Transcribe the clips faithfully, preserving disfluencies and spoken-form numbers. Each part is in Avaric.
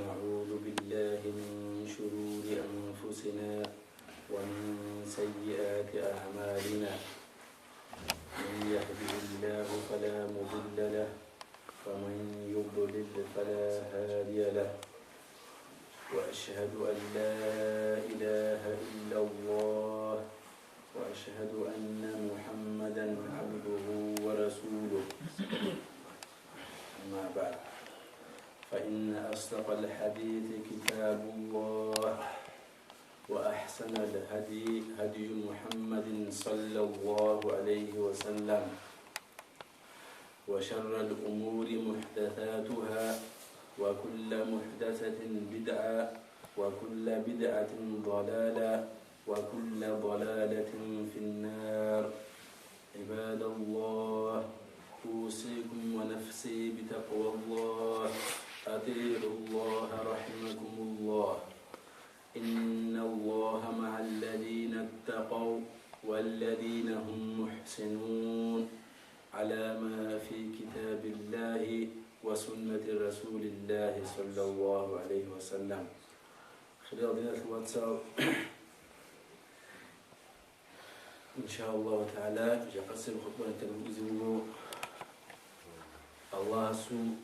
ونعوذ بالله من شرور أنفسنا ومن سيئات أعمالنا. من يهده الله فلا مضل له، ومن يضلل فلا هادي له. وأشهد أن لا إله إلا الله، وأشهد أن محمدا عبده ورسوله. أما بعد، فإن أصدق الحديث كتاب الله، وأحسن الهدي هدي محمد صلى الله عليه وسلم، وشر الأمور محدثاتها، وكل محدثة بدعة، وكل بدعة ضلالة، وكل ضلالة في النار. عباد الله، أوصيكم ونفسي بتقوى الله. أطيعوا الله رحمكم الله. إن الله مع الذين اتقوا والذين هم محسنون على ما في كتاب الله وسنة رسول الله صلى الله عليه وسلم. Хириял диналъул вацал, иншааллагьу тагӀала, жакъасеб хутӀбаялъ букӀизе буго Аллагьасул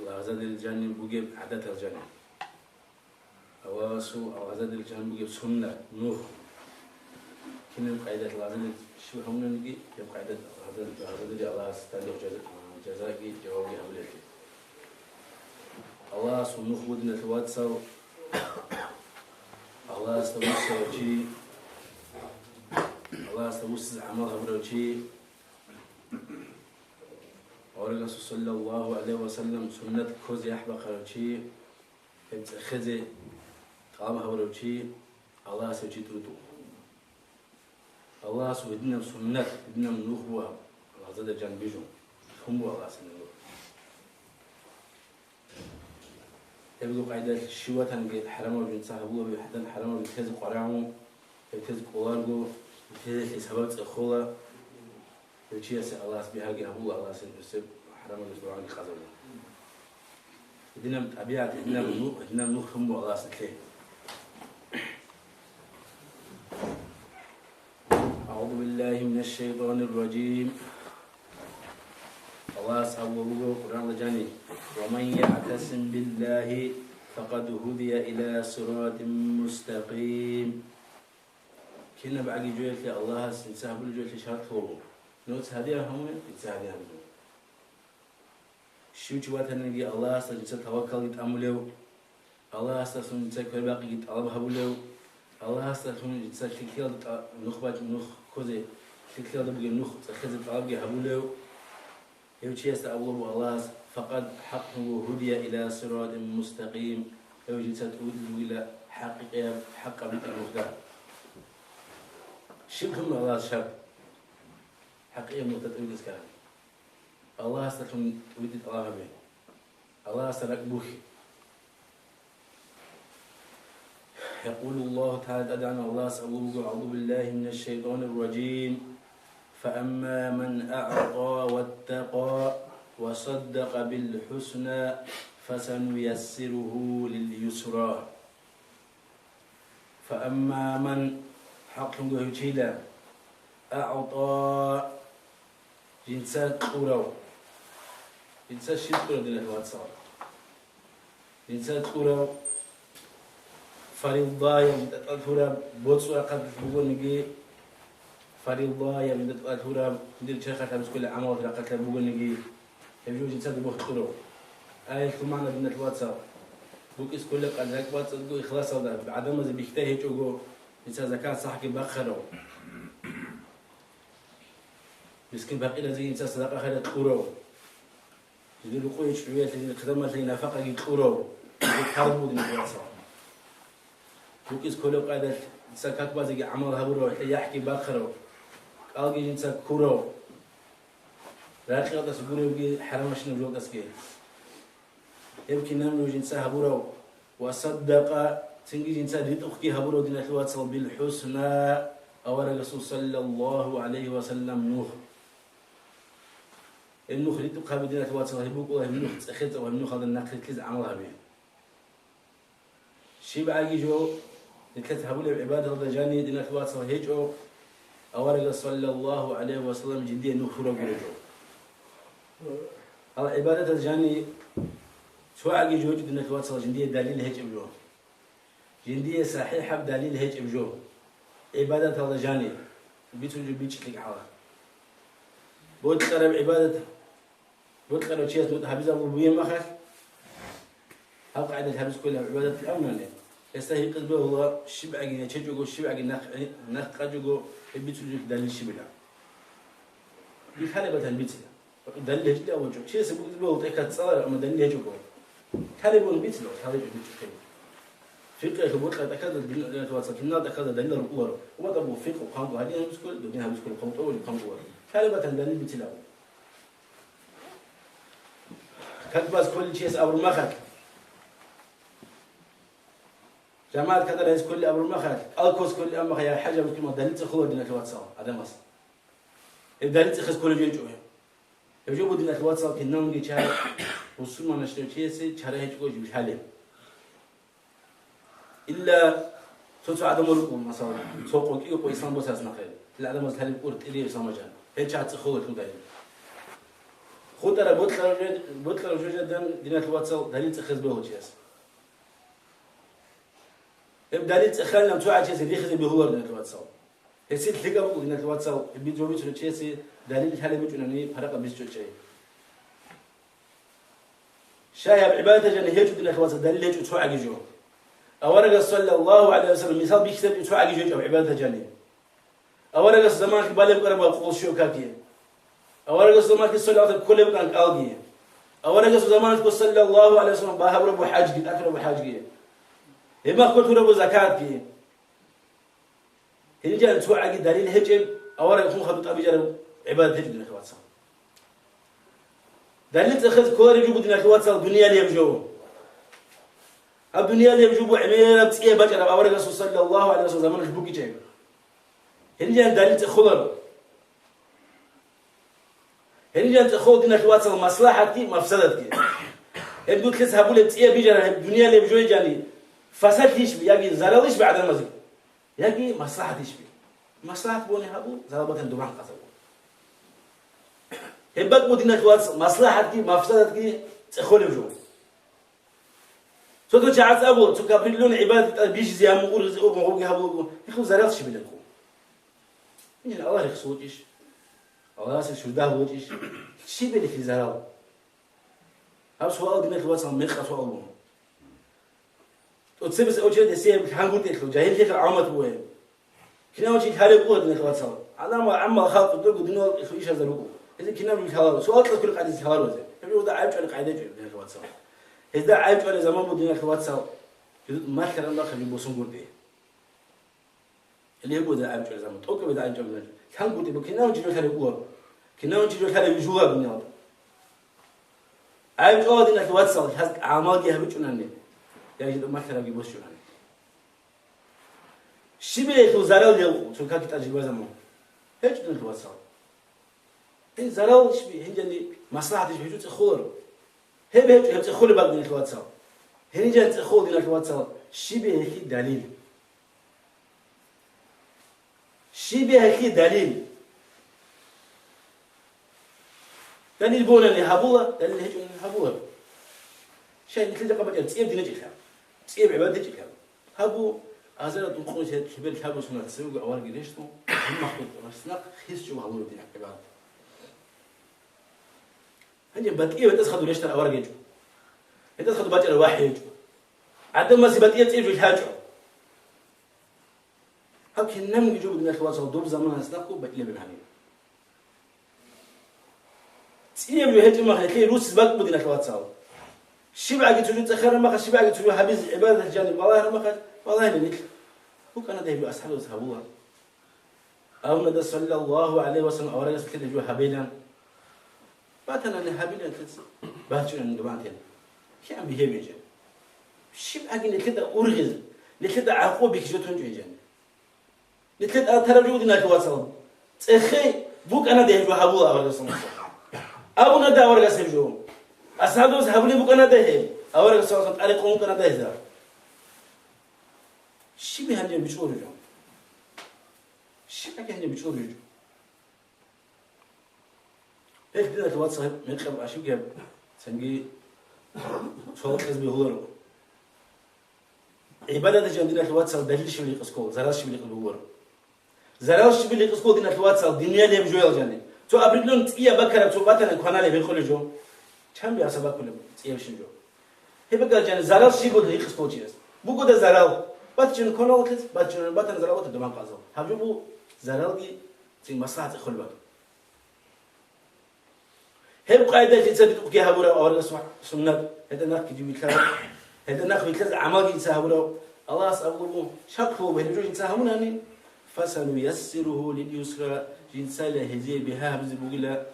лагъзадерил жаниб бугеб гӀадатал жаниб. Аллагьасул лагъзадерил жаниб бугеб суннат, нух. Кинаб къайдалъ лагъзадер щиб гьабунаниги, гьеб къайдалъ лагъзадер, лагъзадерил Аллагьас тӀадегӀ жаза-, жазаги жавабги гьабулелъул. Аллагьасул нух буго, диналъул вацал, Аллагьасда вуссарав чи, Аллагьасда вуссизе гӀамал гьабурав чи, аварагасул саллаллагьу гӀалайгьи ва саллам суннат ккозе яхӀ бахъарав чи, гьеб цӀехезе тӀалаб гьабурав чи, Аллагьас гьев чи тӀутӀула. Аллагьас гьединаб суннат, гьединаб нух буго гьаб, лагъзадерил жаниб бижун, лъун буго Аллагьас гьединаб нух. Гьебго къайдалъ щив ватанги хӀарамаб жинца гьабулаби, гьадан хӀарамаб тезе къваригӀун, гьеб тезе кӀоларго, гьеб тезелъе сабаб цӀехола, гьев чиясе Аллагьас бигьаги гьабула, Аллагьас гьесул хӀарамаб дугӀаги къабул гьабула. Гьединаб тӀабигӀат, гьединаб нух, гьединаб нух лъун буго Аллагьас нилъее. أعوذ بالله من الشيطان الرجيم. Аллагьас абулеб буго Къуръаналда жаниб: «ومن يعتصم بالله فقد هدي إلى صراط مستقيم». Кинаб гӀаги жоялъе Аллагьас жинца гьабулеб жоялъе шарт буго. Нуц гьадияб гьабуна, дица гьадияб гьабуна. Щив чи ватаниги Аллагьасда жинца таваккалги тӀамулев, Аллагьасдалъун жинца квербакъиги тӀалаб гьабулев, Аллагьасдалъун жинца лъикӀлъиялда тӀа-, нух бач-, нух ккозе, лъикӀлъиялда бугеб нух цӀехезе тӀалабги гьабулев, гьев чиясда абулеб буго Аллагьас: «فقد», хӀакълъун, «هدي إلى صراط مستقيم», гьев жинца тӀугьдизе бугила хӀакъикъияб, хӀакъаб битӀараб нухда. Щиб лъун Аллагьас шарт? ХӀакъикъияб нухда тӀугьдизе ккани. Аллагьасдалъун тӀугьди тӀалаб гьабе. Аллагьасда ракӀ бухье. يقول الله تعالى, ТӀадегӀанав Аллагьас абулеб буго: أعوذ بالله من الشيطان الرجيم. فأما من أعطى واتقى وصدق بالحسنى فسنيسره لليسرى. فأما من, хӀакълъун гьев чиясда, أعطى, жинца кьурав. Жинца щиб кьурав, диналъул вацал? Жинца кьурав фаризаяб жинда тӀад лъураб, боцӀул рахъалъ бугониги, фаризаяб жинда тӀад лъураб, жиндир черхалъ гьабизе кколел гӀамалалъул рахъалъ бугониги, гьеб жо жинцаго бокьуларо. Аялъул магӀна, диналъул вацал, букӀине кколеб къадар ракӀбацӀцӀадго ихласалда, гӀадамазе бихьдай гьечӀого, жинца закат-сахӀги бахъарав, мискин-пакъиразеги жинца садакъа-хайрат кьурав, жиндир рукъуе чӀужуялъе, жиндир хъизамалъе нафакъаги кьурав, жиндир парз бугин гьеб вацал. БукӀине кколеб къайдалъ жинца как базеги гӀамал гьабурав, гьелъие яхӀги бахъарав, кӀалги жинца ккурав, ракьалдаса гуревги, хӀарамабщинаб жоялдасаги. Гьеб кинабго жинца гьабурав, ва саддакъа, цинги жинца ритӀухъги гьабурав, диналъул вацал, бил хӀусна, аварагасул саллаллагьу гӀалайгьи ва саллам нух. Гьеб нух ритӀухъаби, диналъ вацал, гьеб букӀула гьеб нух цӀехеца ва гьеб нухалда нахъ рилълъизе гӀамал гьаби. ЩибгӀаги жо нилъеца гьабулеб гӀибадаталда жани, диналъ вацал, гьечӀо, аварагас, саллаллагьу гӀалайгьи ва саллам, жиндие нух лъураб гуреб жо. Гьал гӀибадаталда жани цогӀаги жо гьечӀо, диналъ вацал, жиндие далил гьечӀеб жо. Жиндие сахӀихӀаб далил гьечӀеб жо. ГӀибадаталда жани бицун жо бичӀчӀилъи гьала. Бокьараб гӀибадат, бокьарав чияс мутӀ гьабизабулеб бугеб мехалъ, гьаб къагӀидалъ гьабиз кколеб гӀибадат абунани, гьесда гьикъизе бегьула, щибгӀаги нечечӀого, щибгӀаги нахъ, нахъ къачӀого, гьеб бицун жо далил щибила. Ил лъалеб батани бицила. Далил гьечӀила абун чӀо. Чиясе букӀине бегьула тӀехьалъ цӀалареб, амма далил гьечӀого. Лъалеб бугони бицила, лъалеб гьечӀого бицухъе. Фикъгьалъул бокьараб тӀахьазда, дин, вацал, кинал тӀахьазда далилал рукӀуларо. Ва тӀабу фикъгьу хъван буго, гьадин гьабиз кколеб, додин гьабиз кколеб хъван тӀубали хъван буго. Лъалеб батани далил бицила абун. Как баз кколел чияс абураб мехалъ, жамагӀат кадар гьез кколел абураб мехалъ, кӀал ккос кколел абураб мехалъ, я хӀажаб кколел далил цӀехола, диналъ вацал, гӀадамас. Гьеб далил цӀехез кколеб жо гьечӀо гьеб. Гьеб жо буго, диналъ вацал, кинабниги чагӀи, бусурманчиясе чара гьечӀого жиб лъалеб. Илла цо-цо гӀадамал рукӀун, масала, цо къо кӀиго къо ислам босарас нахъе. Гьел гӀадамаз лъалеб кӀур тӀире ислам бачӀана. Гьел чагӀи цӀехолелъул дагьаб. ХутӀараб бокьараб жо-, бокьараб жо жадан, диналъ вацал, далил цӀехез бегьулев чияс. Гьеб далил цӀехалилан цо гӀачазе рихизе бегьуларо, диналъ вацал. Гьесие лъикӀаб буго, диналъ вацал, гьеб жо бицунев чиясе далил лъалеб букӀунани паракъат бицичӀо чӀей. Щай гьаб гӀибадаталда жани гьечӀо, диналъ вацал, далил гьечӀо цогӀаги жо. Аварагас, саллаллагьу гӀалайгьи ва саллам, мисал бихьизабичӀо цогӀаги жо гьечӀо гьаб гӀибадаталда жани. Аварагас заманалъ балеб къарабал къулщув какги. Аварагас заманалъ, саллаллагьу гӀалайгьи ва саллам, кколеб букӀан кӀалги. Аварагас заманалъго, саллаллагьу гӀалайгьи ва саллам, багьабураб буго хӀажги, тӀатураб буго хӀажги. Гьеб мехалъго тураб буго закатги. Гьениб жан цогӀаги далил гьечӀеб, аварагасул хадуб тӀабижараб гӀибадат гьечӀо, диналъ вацал. Далил цӀехез кколареб жо буго, диналъ вацал, дуниялияб жо. Гьаб дуниялияб жо буго гӀемераб цӀияб бачӀараб аварагасул, саллаллагьу гӀалайгьи ва саллам, заманалъ букӀинчӀеб. Гьениб жан далил цӀехоларо. Гьениб жан цӀехола, диналъ вацал, маслахӀатги мафсадатги. Гьеб дуцес гьабулеб цӀияб бижараб гьеб дуниялияб жо жани, фасадлъищ яги заралищ гӀадамазе, яги маслахӀатищ? МаслахӀат бугони гьабу, зарал батани дубан къазабу. Гьеб бакӀ буго, диналъ вацал, маслахӀатги мафсадатги цӀехолеб жо. Цо-цо чагӀаз абула, цо капурлъун гӀибадат бижизе гьабун ургъизе ургъун гъоги гьабулаго, гьелъул зарал щибиланхъу? Гьанже Аллагь рехсолъищ? Аллагьасе щурда гьавулчӀищ? Щиб гьелъие зарал? Гьаб суал, диналъ вацал, мекъа суал буго. ТӀоцебесеб очередь гьесие гьеб лъангутӀелъул, жагьиллъиялъул гӀаламат буго гьеб. Кинав чи лъалеб буго, диналъ вацал. ГӀадамал, гӀаммал халкъ дурго дунялалъул ишазда руго. Гьезда кинаб жо лъаларо? Суал кьас кколел къагӀидаялъ лъаларо гьезда. Гьеб жо гьезда гӀайиб чӀвалел къагӀида гьечӀо, диналъ вацал. Гьезда гӀайиб чӀвалел заман буго, диналъ вацал. Жидуд малъараб мехалъ жо босунгутӀи. Гьеле гьеб буго гӀайиб чӀвалел заман. ТӀокӀаб гӀайиб чӀвалел заман. ЛъангутӀи буго, кинав чи жо лъалеб буго. Кинав чи жо лъалеб жугьа дунялалда. ГӀайиб чӀвала, диналъ вацал, гьаз гӀамалги гьабичӀунани, я жидуд малъарабги босчӀунани. Щиб гьелъул зарал гьелъул, цо каки тӀад жибазамун? ГьечӀо, диналъ вацал. Гьеб зарал щиб, гьениб жани маслахӀат иш гьечӀо, цӀехоларо. Гьеб гьечӀо, гьеб цӀехолеб бакӀ, диналъ вацал. Гьениб жани цӀехола, диналъ вацал, щиб гьелъие далил? Щиб гьелъие далил? Далил бугони гьабула, далил гьечӀони гьабула. Щай, нилъеда къабачӀеб цӀияб дин гьечӀелъул, цӀияб гӀибадат гьечӀелъул. Гьабу, азарат ункъоялда лъебералда лъабго соналъ цевего аварагги рещтӀун, гьеб мехалъ рахъ нахъ хисчӀого гьабула дин гӀибадат. Гьанже батӀияб гьетӀас хадур рещтӀараб авараг гьечӀо. ГьетӀас хадур бачӀараб вахӀи гьечӀо. ГӀадамасе батӀияб цӀияб жо лъачӀо. Гьаб кинабниги жо буго, диналъ вацал, доб заманалъ нахъго батӀияб гьаниб. ЦӀияб жо гьечӀеб мехалъ гьелъие руссине бакӀ буго, диналъ вацал. ЩибгӀаги цо жо цӀехараб мехалъ, щибгӀаги цо жо гьабизе гӀибадат жаниб балагьараб мехалъ, балагьила нилъ. БукӀана дей гьеб асхӀабаз гьабула. Аварагас, саллаллагьу гӀалайгьи ва саллам, аварагас нилъеда гьеб жо гьабилан. Батанани гьабилан нилъеца, бачӀунани дубантел. КигӀан бихьеб гьечӀеб? ЩибгӀаги нилъеда ургъизе, нилъеда гӀакъуба бихьизе тунчӀо гьечӀеб. Нилъеда тӀад тараб жо буго, диналъ вацал. ЦӀехе букӀана дей гьеб жо гьабула аварагас, саллаллагьу гӀалайгьи ва саллам. Абуна да аварагас гьеб жо. АсхӀабас гьабулеб букӀана да гьеб. Аварагас саллаллагьу гӀалайгьи ва саллам тӀаде къо ункъана да гьезда. Щиб гьанже бичӀчӀулеб жо? Щиб гьанже бичӀчӀулеб жо? Гьелъ, диналъул вацал, гьеб мекъаб ашибги гьаб, цинги цо гьоркьез бегьуларо. ГӀибадаталъ жан, диналъул вацал, далил щиб рикъи ккола, зарал щиб рикъи бугоро. Зарал щиб рикъи ккола, диналъул вацал, дуниял гьеб жоял жани. Цо определённый цӀияб бакараб цо батана кваналеб гьекъолеб жо. Чан бегьаса бакулеб цӀиябщин жо. Гьеб бакӀал жани зарал щиб бугеб рикъи ккола чияс. Бугода зарал. БатичӀун кваналъулъ, батичӀун батана зарал батана доман къазал. Гьаб жо буго заралги цин маслахӀат цӀехолеб бакӀ. Гьеб къайда лъица битӀухъги гьабураб аварагас суннат, гьелда нахъги жив вилълъарав, гьелда нахъ вилълъазе гӀамалги жинца гьабурав, Аллагьас абулеб буго, щай хъулуб гьеб жо жинца гьабунани, «Фасануяссиругьу лил-юсра», жинцайила гьезие бигьа гьабизе бугила,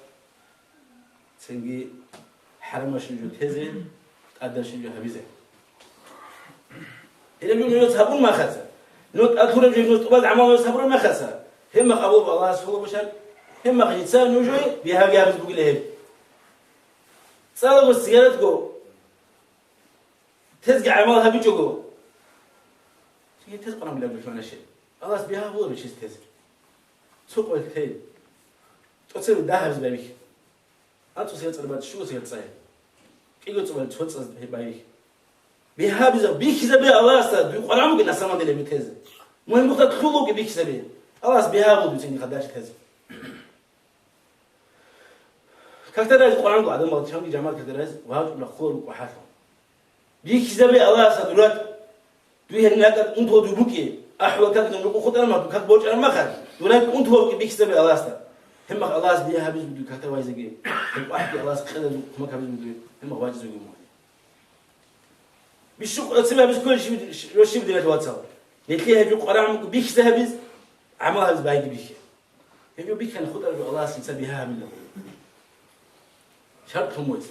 цинги хӀарамалъул жо тезе, тӀадалъул жо гьабизе. Гьеб жо нужеца гьабун махаса, нуж тӀад лъураб жо нуж тӀубаз гӀамал нужеца гьабураб махаса, гьеб мах абулеб Аллагьас хъулуб бушан, гьеб мах жинца нужее бигьаги гьабизе бугила гьеб. ЦӀалаго сигаретго тезги гӀамал гьабичӀого, цинги тез къваригӀун бугеб жо щиб? Аллагьас бигьа гьабулеб гьечӀес тезе. Цо къоялъ тей. ТӀоцебе дагь гьабизе байбихье. АнцӀго сигарет цӀалеб бачӀ, щуго сигарет цӀале. КӀиго цӀалеб бачӀ, цо цӀале байбихье. Бигьа гьабизе, бихьизабе Аллагьасда, дуе къваригӀун бугеб на самом деле гьеб тезе. Мун мухъда лъугьунги бихьизабе. Аллагьас бигьа гьабулеб цинги хадалъ тезе. Какда разе къваригӀунго гӀадамал чанги жамагӀат какда разе вачӀуна хъула рукӀа хӀалъун. Бихьизабе Аллагьасда дур ракӀ. Дуе гьениб ракӀалда унтулев дур букӀи. АхӀулел как нур рукъу хутӀараб мах, дур как борчӀараб махалъ, дур ракӀ унтулев вукӀи бихьизабе Аллагьасда. Гьеб мах Аллагьас бигьа гьабизе бугеб какда вайзеги, гьеб ахӀги Аллагьас кьезе кумек гьабизе бугеб, гьеб мах вачӀизе вугев мухъ. Бищун къоцебе гьабизе кколеб щиб, щиб, диналъул вацал? Нилъее гьеб жо къваригӀун буго бихьизе гьабиз, гӀамал гьабиз багьиги бихье. Гьеб жо бихьани хутӀараб жо Аллагьас жинца бигьа гьабилеб. Шарт лъун бугеб.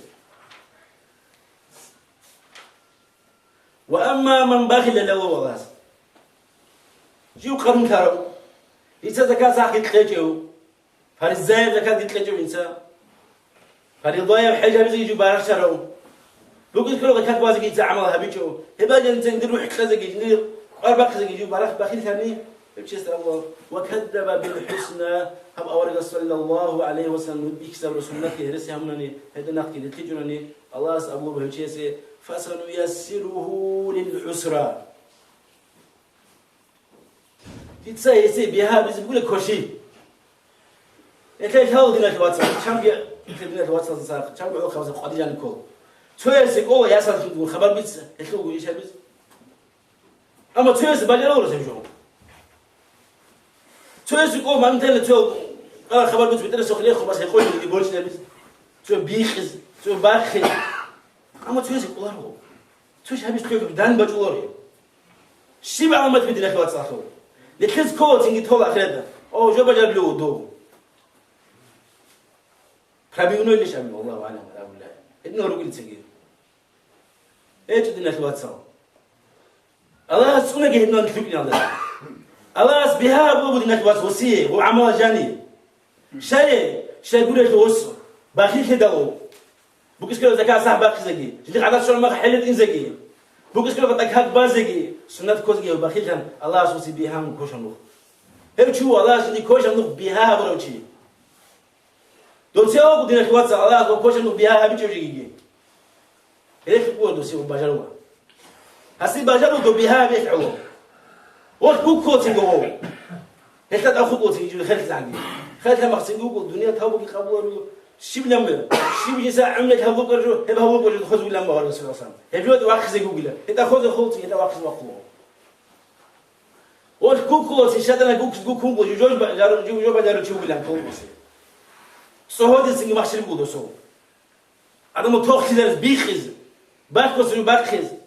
Ва амма ман бахила, лъала Аллагьас. Жив къарумлъарав, жинца закат сахги кьечӀев, фаризаяб закатги кьечӀев жинца, фаризаяб хӀеж гьабизеги жив барахщарав, букӀине кколеб закат базеги жинца гӀамал гьабичӀев, гьеб жинца жиндир рухӀ кьезеги, жиндир кӀвар бахъизеги жив барахщ-, бахиллъани, гьев чиясда абула: «Ва каззаба бил хӀусна», гьаб аварагас, саллаллагьу гӀалайгьи ва саллам, бихьизабураб суннатги гьереси гьабунани, гьелда нахъги рилълъичӀунани, Аллагьас абулеб гьев чиясе: «Фасануяссиругьу лил-гӀусра». Дица гьесие бигьа гьабизе бугила квеши. Гьелъ лъала, диналъул вацал, чанги, диналъул вацал, чанги гӀолохъабазда къватӀир жаниб ккола. Цоясе кӀола ясалъугун хабар биц, гьелъулго иш гьабиз. Амма цоясе бажаруларо гьеб жо. Цоясе кӀола моментально цо, а, хабар биц, бетӀерасухъе рехун, бас гьекъолъи борчӀи гьабиз. Цо бихьиз, цо бахъиз. Амма цоясе кӀоларо. Цо гьабиз цоги дан бачӀуларо. Щиб гӀаламат бугеб, диналъул вацал? Нилъеца ккола цинги тола ахирада. О, жо бажарулев вуго. Пробивной лещ абун, валлагьу аълам, абулеб. Гьединал ругел цинги. ГьечӀо, диналъул вацал. Аллагьас цӀунаги гьединал лъукӀиналда. Аллагьас бигьа гьабулеб буго, диналъул вацал, гьесие, гьев гӀамалалъ жани. Щай, щай гурелъул гьес бахиллъидал, букӀине кколеб закат сахӀ бахъизеги, жиндир гӀадат щвараб мах хӀалалъизеги, букӀине кколеб къватӀа как базеги, суннат ккозеги гьев бахиллъан, Аллагьас гьесие бигьа гьабун квешав нух. Гьев чи вуго Аллагьас жиндие квешав нух, бигьа гьабурав чи. Доцеваго, диналъул вацал, Аллагьас гьев квешав нух бигьа гьабичӀев жеги. Гьелъ буго досие бажарула. Гьасие бажарула дов бигьа гьабиялъ гӀоло. Гьелъ буккулацин гьев. Гьелъ тӀад хутӀулацин жив херлъи загьги. Херлъа махцин вуго, дуниял тавбаги къабуларула. Щиб ламбе? Щиб жинца гӀумру гьабулгӀан жо, гьеб гьабулгӀан жо хозе вугилан багьарулас Расулан. Гьеб жо вахъизе вугила. ГьетӀа хозе холцин, гьетӀа вахъизе вахъула. Гьелъ буккулацин шайтӀанал гуккун гуккун жив жо бажару-, жив жо бажаручи вугилан толбасе. ЦӀогьодецинги махщел буго досул. Адамал тохлъизарез бихъизе, бахъизе бахъизе.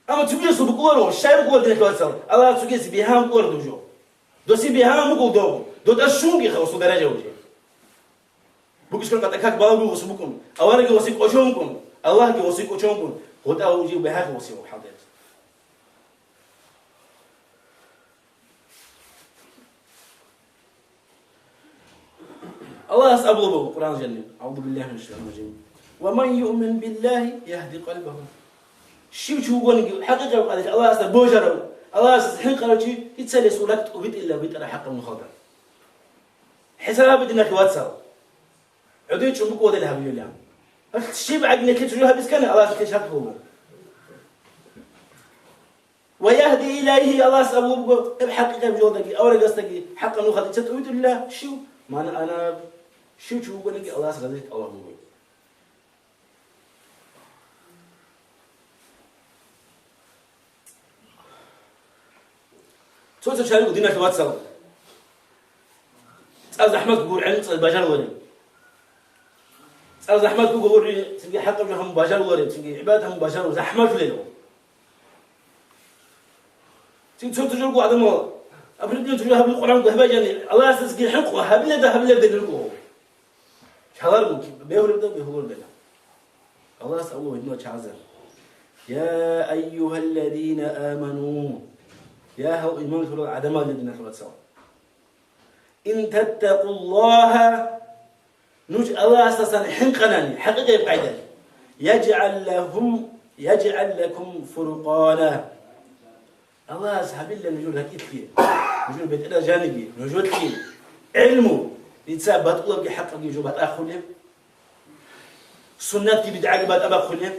Амма цогиясул букӀуларо, щай букӀуларо, диналъул вацал? Аллагьас цогиясе бигьа гьабун кколаро дов жо. Досие бигьа гьабун буго дов, дов тӀад щунги хасул даража вугев. БукӀине кколеб къватӀа как балеб буго гьесул букӀун, аварагги гьесие кӀочон вукӀун, Аллагьги гьесие кӀочон вукӀун, гьев тӀад вугев бигьа гьесие хӀалтӀе. Аллагьас абулеб буго Къуръан жаниб, أعوذ بالله من الشيطان الرجيم: ومن يؤمن بالله يهد قلبه. Щив чи вугониги хӀакъикъав къадилъ Аллагьасда божарав, Аллагьасда хӀинкъарав чи, дица гьесул ракӀ тӀубитӀила битӀараб хӀакъаб нухалда. ХӀисаб гьабе, диналъ вацал. ГӀодов чӀун букӀодал гьабиюлан. Щиб гӀагнетлъи цо жо гьабиз ккани, Аллагьас нилъее шарт буго. ويهدي إليه, Аллагьас абулеб буго, гьеб хӀакъикъаб жоялдаги аварагасдаги хӀакъаб нухалда дица тӀубитӀулила щив? من أناب, щив чи вугониги Аллагьас разилъ тӀалаб буго. Цо-цо чаригу, диналъ вацал. ЦӀакъ захӀмат гуро гӀелму цӀализе бажарулареб. ЦӀакъ захӀмат гуро гьоркьоб цинги хӀакъаб жо гьабун бажарулареб, цинги гӀибадат гьабун бажарулареб, захӀмат гуро. Цин цо-цо жо руго гӀадамал, определённый цо жо гьабулеб Къуръан гьабизе бажани, Аллагьасдаги хӀинкъун гьабилеб-, гьабилеб дин руго. Лъаларго бегьулеб дин, бегьулареб дин. Аллагьас абула гьединал чагӀазда: يا أيها الذين آمنوا, я гьал иман лъурал гӀадамал, диналъ вацал. إن تتقوا الله, нуж Аллагьасдасан хӀинкъанани, хӀакъикъияб къайдалъ, يجعل لهم, يجعل لكم فرقانا. Аллагьас гьабила нужер ракӀалъе, нужер бетӀералда жанибе, нужеца гӀелму, дица батӀулабги хӀакъабги жо батӀа бахъулеб, суннатги бидгӀаги батӀа бахъулеб,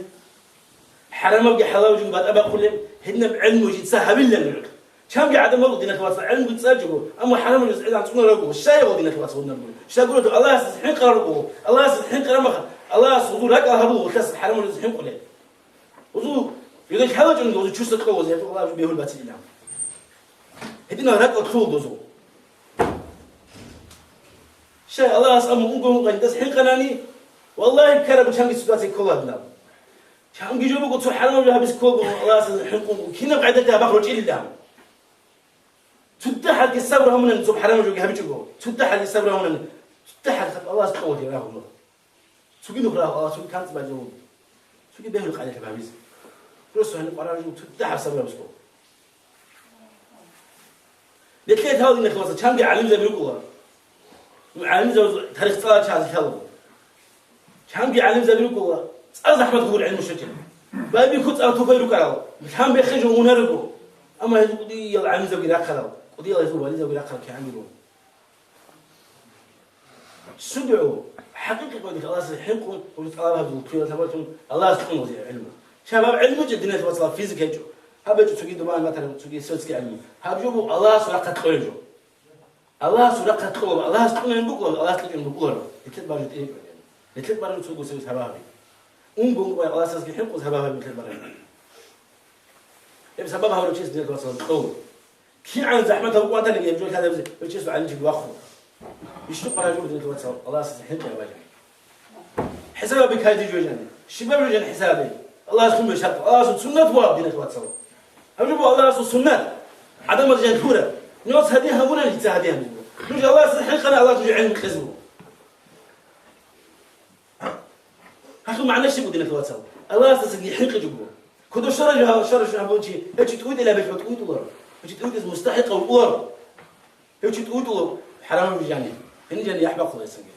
хӀарамабги хӀалалабги батӀа бахъулеб, гьединаб гӀелму дица гьабила нужер. Чанги гӀадамал, диналъ вацал, гӀелму цӀалулел руго, амма хӀарамаб жоялъ анцӀго руго, щай гьев, диналъ вацал, гьединаб гуро? Щай гуро, Аллагьасдаса хӀинкъарал руго, Аллагьасдаса хӀинкъараб мехалъ, Аллагьас гьезул ракӀал гьабула, гьелдаса хӀарамаб жоялъ хӀинкъулел. Гьезул, гьезул лъалачӀунги гьезул чуса кьола, гьезул Аллагьас бегьулеб батилилан. Гьединал ракӀал лъугьула гьезул. Щай Аллагьас амру унго-унго гьелдаса хӀинкъанани, валлагьи, ккараб чанги ситуация ккола гьадинаб. Чанги жо буго цо хӀарамаб жо гьабизе кколеб буго Аллагьасдасан хӀинкъун, кинаб къайдалъ гьаб бахъ ручӀилилан. ЦутӀа хӀалги сабру гьабунани цо хӀарамаб жоги гьабичӀого, цутӀа хӀалги сабру гьабунани, цутӀа хӀалги Аллагьас кьолги рагьуна. Цоги нух рагьу Аллагьас, цоги канцӀ бажарун. Цоги бегьулеб къайдалъ гьабизе. Просто гьаниб къваригӀараб жо цутӀа хӀалги сабру гьабизе ккола. Нилъее лъала, диналъ вацал, чанги гӀалимзаби рукӀула. Ну, гӀалимзабазул тарих цӀаларал чагӀазе лъала. Чанги гӀалимзаби рукӀула, цӀакъ захӀмат гуро гӀелму щвечӀеб. Байбихьу цӀакъ тухай рукӀарал, лъан бехе жо унар руго. Амма гьезул кӀудиял гӀалимзабиги рахъарал, кӀудиял гьезул вализабиги рахъарал кигӀан руго. СудгӀу, хӀакъикъи къоялъ Аллагьасдаса хӀинкъун, гьезул тӀалаб гьабун, квирал лъабалъун Аллагьас кьун гьезие гӀелму. Щай гьаб гӀелму гьечӀеб, диналъ вацал, физика гьечӀо. Гьаб гьечӀо цоги доба матараб, цоги светский гӀелму. Гьаб жо буго Аллагьасул рахъалъ кьолеб жо. Аллагьасул рахъалъ кьолеб, Аллагьас кьунеб букӀунеб, Аллагьас кьечӀеб букӀунаро. Нилъер бажу тӀинитӀе. Нилъер бажу цо гусев сабаб гьаби. Унго-унго Аллагьасдасаги хӀинкъун сабаб гьаби нилъер бажу. Гьеб сабаб гьабурав чияс, диналъ вацал, кьола. КигӀан захӀмат гьабун ватаниги гьеб жо лъазабизе, гьев чиясул гӀалимчиги вахъун. Ишти къваригӀараб жо, диналъ вацал, Аллагьасдасан хӀинкъи гьабе. ХӀисаб гьабе кайде жо жаниб. Щибаб жо жаниб хӀисаб гьабе? Аллагьас лъун бугеб шартӀ, Аллагьасул суннат буго гьаб, диналъ вацал. Гьаб жо буго Аллагьасул суннат. ГӀадамаз жаниб лъураб. Нуж гьадин гьабунани, дица гьадин гьабизе. Нуж Аллагьасдасан хӀинкъани, Аллагьас нужее гӀелму кьезе буго. Гьелъул магӀна щиб буго, диналъ вацал? Аллагьасдасаги хӀинкъичӀого. Кодоб щвараб жо, щвараб жо гьабун чи, гьев чи тӀуитӀила бихьулев тӀуитӀуларо. Гьев чи тӀуитӀизе мустахӀикъав вукӀуларо. Гьев чи тӀуитӀулев хӀарамаб жаниб. Гьениб жаниб яхӀ бахъула гьесиги.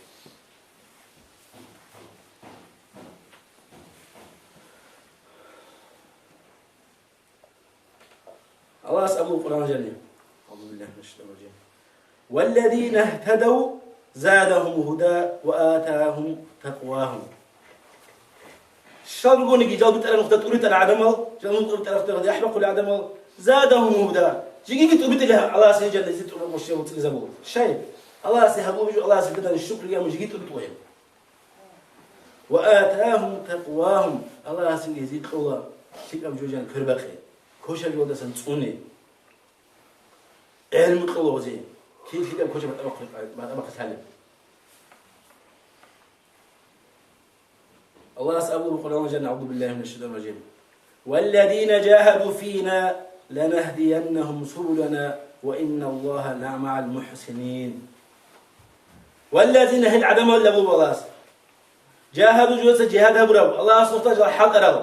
Аллагьас абула Къуръан жаниб. أعوذ بالله من الشيطان الرجيم. والذين اهتدوا زادهم هدى وآتاهم تقواهم. Щал ругониги жал битӀараб нухда тӀуритӀарал гӀадамал, жал нухда битӀараб нухда яхӀ бахъулел гӀадамал, زادهم هدى, жигиги тӀубитӀила Аллагьас гьел жанизе тӀубан къощев цӀикӀкӀизабула. Щай? Аллагьасе гьабулеб жо, Аллагьасе бетӀараб шукрги гьабун жиги тӀубитӀула гьел. وآتاهم تقواهم, Аллагьас гьезие кьола лъикӀаб жо жаниб квербакъи, квешаб жоялдасан цӀуни. ГӀелму кьола гьезие, кин лъикӀаб квешаб батӀа бахъи-, батӀа бахъи лъалеб. Аллагьас абула Къуръан жаниб, أعوذ بالله من الشيطان الرجيم. والذين جاهدوا فينا لنهدينهم سبلنا وإن الله لمع المحسنين. والذين, гьел гӀадамал абула Аллагьас, جاهدوا, жугьуца жигьад гьабурал, Аллагьасул нухда жал хӀалтӀарал.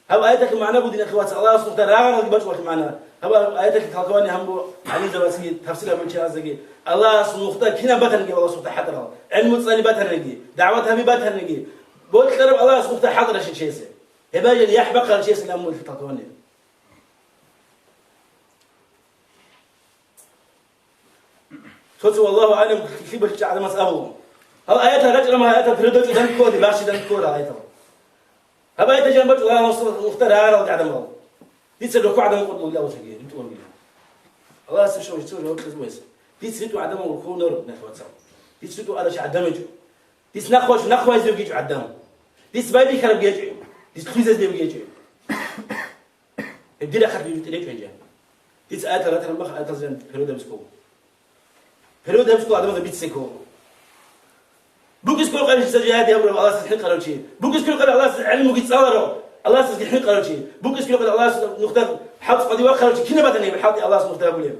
Гьаб аяталъул магӀна буго, диналъул вацал, Аллагьасул нухда рагъаралги бачӀулахъе магӀна. Гьаб аяталъе толкование гьаб буго гӀалимзабазги, тафсир гьабулел чагӀаздаги. Аллагьасул нухда кинаб батаниги Аллагьасул нухда хӀалтӀарал. ГӀилму цӀали батаниги, дагӀват гьаби батаниги, бокьараб Аллагьасул нухда хӀалтӀарал чиясе. Гьеб жо яхӀ бахъарал чиясе гьабулеб толкование. Цо-цо, валлагьу аълам, лъикӀлъи бахчичӀеб гӀадамас абула. Гьал аятал рачӀарал, гьал аятал передача данде ккола, бахчи данде ккола аятал. Гьаб аятал жан бачӀула Аллагьасул нухда рагъарал гӀадамал. Дица рокъов гӀадамал къотӀулев вугилан, ритӀулев вугилан. Аллагьас шо, шо жаваб кьезе бугес. Дица ритӀулев гӀадамал рокъов гьечӀо, диналъул вацал. Дица ритӀулев гӀадамал гьечӀо. Дица нахъваш-, нахъвазевги гьечӀо гӀадамал. Дица байбихьарабги гьечӀо. Дица лъугьинавги гьечӀо. Гьеб дир рахъалъ бижутӀи речӀо гьанже. Дица аятал ратараб мехалъ аяталзеян передабизе ккола. Передабизе ккола, гӀадамазда бицизе ккола. Бугес ккола жица жигьад гьабурав Аллагьасда хӀинкъарав чи. Бугес ккола Аллагьасда гӀелмуги цӀаларав, Аллагьасдаги хӀинкъарав чи. Бугес ккола Аллагьасул нухда хӀалтӀи къватӀиве вахъарав чи. Кинаб батани гьеб хӀалтӀи Аллагьасул нухда гьабулеб?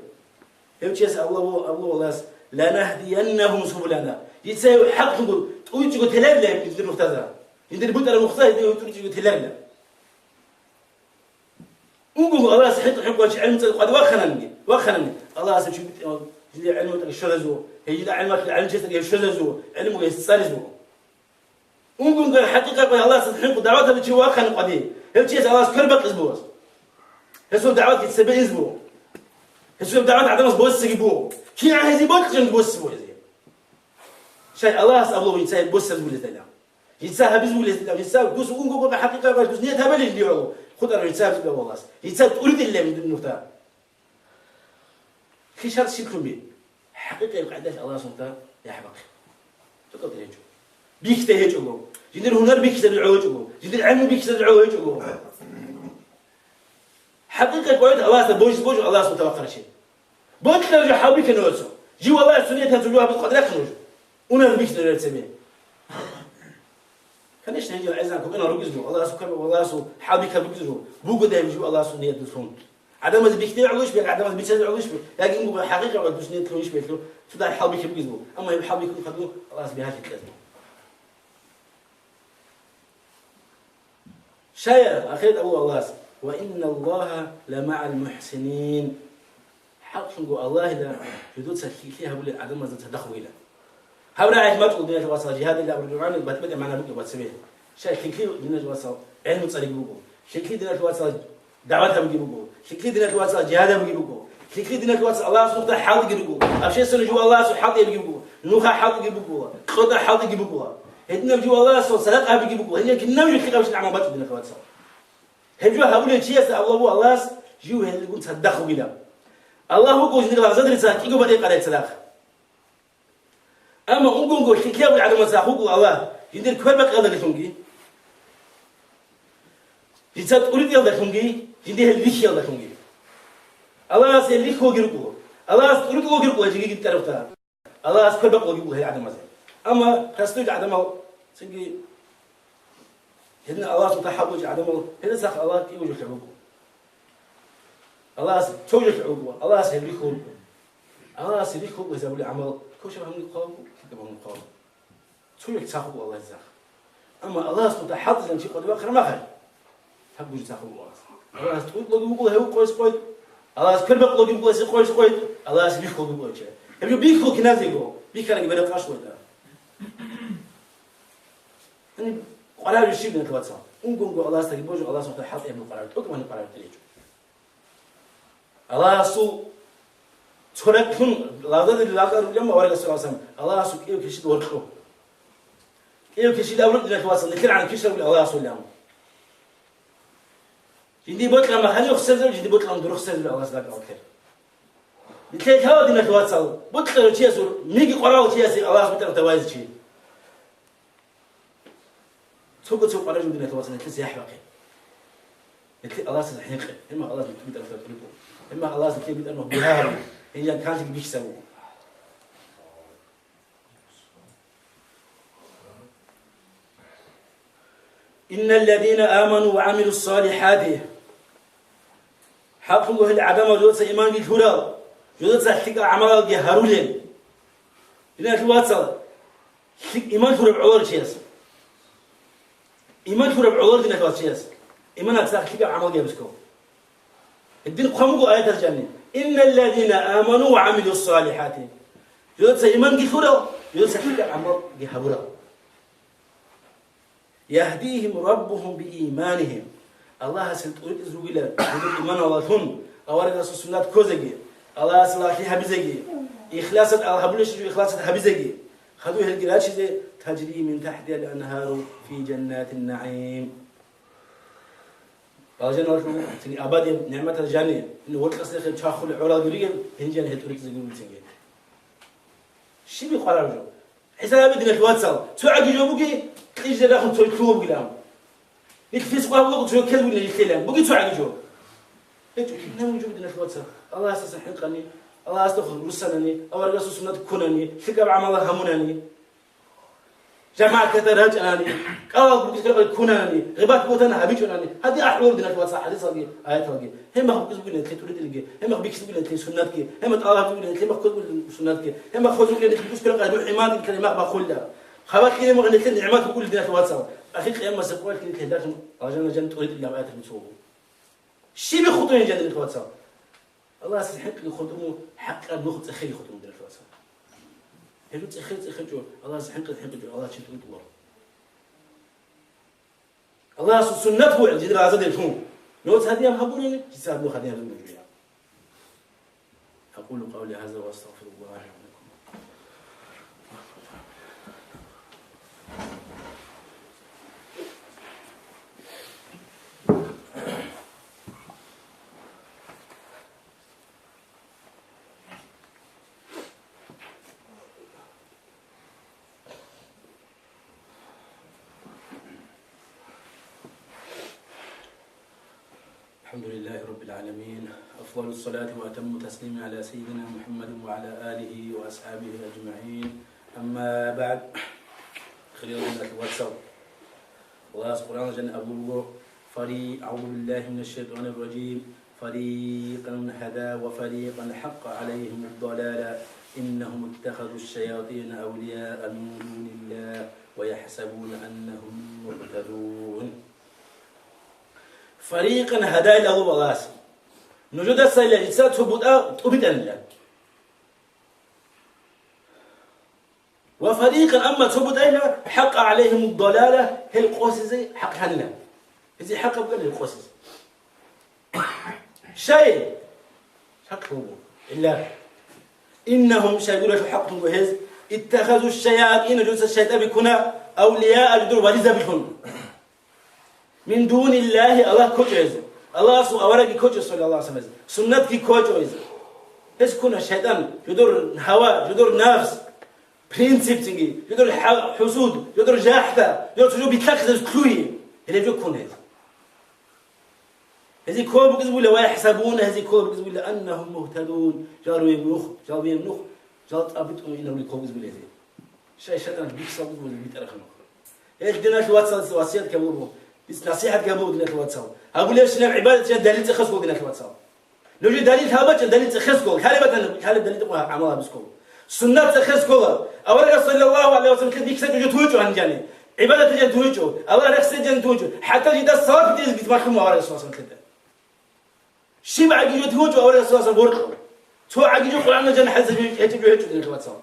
Гьев чияс абула, абула Аллагьас: «Ланахдияннахум субулана». Дица гьев хӀакълъунго тӀуричӀого теларила гьеб жиндир нухда. Жиндир бутӀараб нухда гьев тӀуричӀого теларила. Унгого Аллагьасда хӀинкъи-хӀинкъулев чи гӀелму цӀализе къватӀиве вахъанани, вахъанани, Аллагьас гьев чи битӀа-, жиндир гӀелму тӀаде щвезаву, гьев жиндир гӀелму, гӀелму чиясда гьев щвезаву, гӀелмуги гьес цӀализаву. Унгого хӀакъикъаталда Аллагьасда хӀинкъи дагӀват гьабичи вахъани къватӀиве, гьев чияс Аллагьас квер бакъизе буго. Гьесул дагӀватги цебе инзе буго. Гьесул дагӀват гӀадамаз боссиги буго. КигӀан гьезие бокьичӀони боссизе буго гьезие. Щай Аллагьас абула гьев жинца боссизе бугилан? Жинца гьабизе бугилан, жинца дус унгого хӀакъикъаталда дус ният гьабилин дигӀо, хутӀарав жинца гьабизе бугила Аллагьас. Жинца тӀуритӀила гьеб нухда. Лъишал щиблъун би. ХӀакъикъияб къагӀидалъ Аллагьасул нухда яхӀ бахъи. ТӀокӀаб гьечӀо. Бихьизе гьечӀого. Жиндир гьунар бихьизабизе гьечӀого. Жиндир гӀелму бихьизабизе гьечӀого. ХӀакъикъияб къагӀидалъ Аллагьасда божизе божо Аллагьасул нухда вахъарав чи. Бокьараб жо хӀалбихьана гьесул. Жив Аллагьасул нияталъ жо гьабизе къватӀир рахъана гьев. Унар бихьизабизе цебе. Конечно, гьедин гӀезегӀан кокӀанал ругезул, Аллагьасул квер, Аллагьасул хӀалбихьарал ругезул, бугодай жив Аллагьасул нияталъун. ГӀадамазе бихьизе гӀолищ бе, гӀадамазе бицазе гӀолищ бе, яги унгого хӀакъикъаталда дус ният лъунищ бе, цо дагь хӀалбихьи бугезул. Амма гьеб хӀалбихьун хадуб Аллагьас бигьалъи кьезабу. Щай, ахират абу Аллагьас: «Ва инналлагьа ламагӀал мухӀсинин». ХӀакълъунго Аллагьила жидеца лъикӀлъи гьабулел гӀадамазда цадахъ вугилан. Гьаб рагӀи мачӀул, диналъул вацал, жигьадил абураб гӀаниб батӀи-батӀи магӀна бугеб цебе. Щай лъикӀлъи, диналъул вацал, гӀелму цӀалиги буго. ЛъикӀлъи, диналъул вацал, дагӀват гьабиги буго. ЛъикӀлъи, диналъул вацал, жигьад гьабиги буго. ЛъикӀлъи, диналъул вацал, Аллагьасул нухда хӀалтӀиги руго. Общественный жо Аллагьасул хӀалтӀи гьабиги буго. Нуха хӀалтӀиги буго. КъотӀа хӀалтӀиги буго. Гьединаб жо Аллагьасул садакъа гьабиги буго. Гьединаб кинаб жо лъикӀабщин гӀамал бачӀо, диналъул вацал. Гьеб жо гьабулев чиясда абула буго Аллагьас, жив гьелгун цадахъ вугилан. Аллагь вуго жиндир лагъзадерица кӀиго батӀи къарай цадахъ. Амма унгого лъикӀлъи гьабулел гӀадамаца вуго Аллагь, жиндир квербакъиялдалъунги, жинца тӀуритӀиялдалъунги, жиндир гьел бихьиялдалъунги. Аллагьас гьел бихьулги руго, Аллагьас тӀуритӀулги руго жеги гибтӀарабта. Аллагьас квербакъулги буго гьел гӀадамазе. Амма простой гӀадамал, цинги гьедин Аллагьасул нухда хӀалтӀулел гӀадамал, гьелдаса Аллагь кӀиго жолъа вуго. Аллагьас цо жолъа вуго, Аллагьас гьел рихьулго. Аллагьас рихьулго гьезабулеб гӀамал кошаб гьабунги хъвалго, лъикӀаб гьабунги хъвалго. Цо жолъа цадахъ вуго Аллагьасда. Амма Аллагьасул нухда хӀалтӀизабун чи къватӀиве вахъараб мехалъ, гьаб гужи цадахъ вуго Аллагьас. Аллагьас тӀуритӀулги вуго гьев къойс къойд, Аллагьас квербакъулги вуго гьесие къойс къойд, Аллагьас бихьулги вуго гьев чи. Гьеб жо бихьулев киназего, бихьаниги бераб къаш вугода. Гьаниб къваригӀараб жо щиб, диналъул вацал? Унгого Аллагьасдаги божун, Аллагьасул нухда хӀалтӀи гьабун къваригӀараб, тӀокӀаб гьаниб къваригӀараб тӀеречӀо. Аллагьасул цо ракьлъун лагъзадерил лагъарулев аварагас, саллаллагьу гӀалайгьи ва саллам, Аллагьасул кӀиго килщида воркьо. КӀиго килщида абураб, диналъул вацал, нилъер гӀаниб килщ гьабулеб Аллагьасулилан. Жиндие бокьараб мехалъ гьанив рехсезарев, жиндие бокьараб мехалъ дурухъ рехсезарев Аллагьас ракӀалде. Нилъее лъала, диналъул вацал, бокьарав чиясул, миги къваригӀарав чиясе Аллагьас битӀараб тавайзе чи. Цого-цо къваригӀараб жо, диналъул вацал, нилъеца яхӀ бахъе. Нилъее Аллагьасда хӀинкъе. Гьеб мехалъ Аллагьас нилъее битӀараб тавайзе. Гьеб мехалъ Аллагьас нилъее битӀараб мехалъ бугьа гьабе. Гьединан канлъиги бихьизабуго. Инналлазина аману ва гӀамилуссалихӀати. ХӀакълъунго гьел гӀадамал, жодоца иманги лъурал, жодоца лъикӀал гӀамалалги гьарулел. Диналъул вацал, лъикӀ иман лъураб гӀолар чияс. Иман лъураб гӀолар, диналъул вацал, чияс. Иман гьабизе лъикӀаб гӀамалги гьабизе ккола. Гьедин хъван буго аяталъ жаниб: «Инналлазина аману ва гӀамилуссалихӀати». Жидеца иманги лъурал, жидеца лъикӀаб гӀамалги гьабурал. «Яхдихим раббухум бииманихим». Аллагьас гьел тӀуритӀизе ругила жидер иманалдалъун, аварагасул суннат ккозеги, Аллагьасда лагълъи гьабизеги, ихласат ал гьабулеб жо ихласат гьабизеги, хадув гьелги рачизе: «Тажри мин тахтихил анхару фи жаннатин наим». Алжаналъул цинги абадияб нигӀматал жани, ин вокьасдехъе чвахулел гӀоралги ругел, гьениб жани гьел тӀуритӀизеги ругел цинги. Щиб къвараб жо? ХӀисаб гьабе, диналъ вацал, цо гӀаги жо буги, кьижзе рахун цо лъугьа бугилан. Нилъ фискъ гьабулеб цо ккел бугилан нилъелан. Буги цо гӀаги жо? ГьечӀо, кинаб жо, диналъ вацал? Аллагьасдасан хӀинкъани, Аллагьасда руссанани, аварагасул суннат ккунани, лъикӀаб гӀамал гьамунани. ЖамагӀаталда рачӀанани, кӀалал букӀине ккунани, гъибат-бугьтан гьабичӀонани, гьадин ахӀулел, диналъ вацал, хӀадисалги, аяталги. Гьеб мах букӀизе бугилан нилъее тӀуритӀилги, гьеб мах бихьизе бугилан нилъее суннатги, гьеб мах тӀалаб гьабизе бугилан нилъее мах ккозе бугилан суннатги, гьеб мах хозе бугилан нилъ бусурбабазул гӀимадатги, гьеб мах бахъулила. Хабалъ гьеб мах нилъее нигӀмат бугулеб, диналъ вацал. Ахир къиямасеб къоялъ нилъ гьелдалъун алжаналъ жан тӀуритӀилан аятал бицунеб буго. Щиб хутӀун гьел жан, диналъ вацал? Аллагьасда хӀинкъиги хутӀун, хӀакъаб нух цӀехеги хутӀун, диналъ вацал. Гьеб цӀехе-цӀехечӀо, Аллагьасда хӀинкъи-хӀинкъичӀо, Аллагь чи тӀуритӀуларо. Аллагьасул суннат бугел жидер азадилъун. Нуц гьадияб гьабуни, жица гьаб нух гьадияб гьабун бугеб. أقول قولي هذا وأستغفر الله لي ولكم. الحمد لله رب العالمين. أفضل الصلاة وأتم التسليم على سيدنا محمد وعلى آله وأصحابه أجمعين. أما بعد. Хириял диналъ вацал. Аллагьас Къуръаналда жан абулеб буго: فري-، أعوذ بالله من الشيطان الرجيم. فريقا هدى وفريقا حق عليهم الضلالة إنهم اتخذوا الشياطين أولياء من دون الله ويحسبون أنهم مهتدون. فريقا هدى, Аллагьас. Нужедасайила жица цо бутӀа тӀубитӀанила. وفريقا, амма цо бутӀайила, حق عليهم الضلالة, гьел къосизе хӀакълъанила. Гьезие хӀакъ бугила гьел къосизе. Щай? ХӀакълъун буго. Илла. إنهم, щайгурелъул хӀакълъун буго гьез, اتخذوا الشياطين, жуца шайтӀаби ккуна, أولياء, жидер вализабилъун. من دون الله, Аллагь ккочӀо гьез. Аллагьасул аварагги ккочӀо, саллаллагьу гӀалайгьи ва саллам, суннатги ккочӀо гьез. Гьез ккуна шайтӀан, жидер гьава, жидер нафс, принцип цинги, жидер хӀа-, хӀусуд, жидер жахӀда, жидер цо жо битлъахъизе ккуна. Гьелеб жо ккуна гьез. Гьезие ккола букӀизе бугила, ويحسبون, гьезие ккола букӀизе бугила, أنهم مهتدون, жал ругеб нух, жал бугеб нух, жал тӀад битӀун инабулеб ккола букӀизе бугила гьезие. Щай шайтӀан бихьизабулеб битӀарахъе нух. Гьел диналъ вацаласе васият гьабулеб буго, бицун насихӀат гьабулеб буго диналъ вацал. Гьабулебщинаб гӀибадат жан далил цӀехас буго диналъ вацал. Нужее далил гьабичӀо, далил цӀехес ккола. Лъалеб батани, лъалеб далилда къо гӀамал гьабизе ккола. Суннат цӀехес ккола. Аварагас, саллаллагьу гӀалайгьи ва саллам, бихьизабулеб жо тугьичӀо гьанжани. ГӀибадат жан тугьичӀо. Аллагь рехсей жан тугьичӀо. ХӀатта жидер салат дизе бицун малъун аварагас, саллаллагьу гӀалайгьи ва саллам, лъеда. Щиб гӀаги жо тугьичӀо аварагас, саллаллагьу гӀалайгьи ва саллам, гъоркьо. Цо гӀаги жо Къуръаналда жан хӀадисалда гьечӀеб жо гьечӀо диналъ вацал.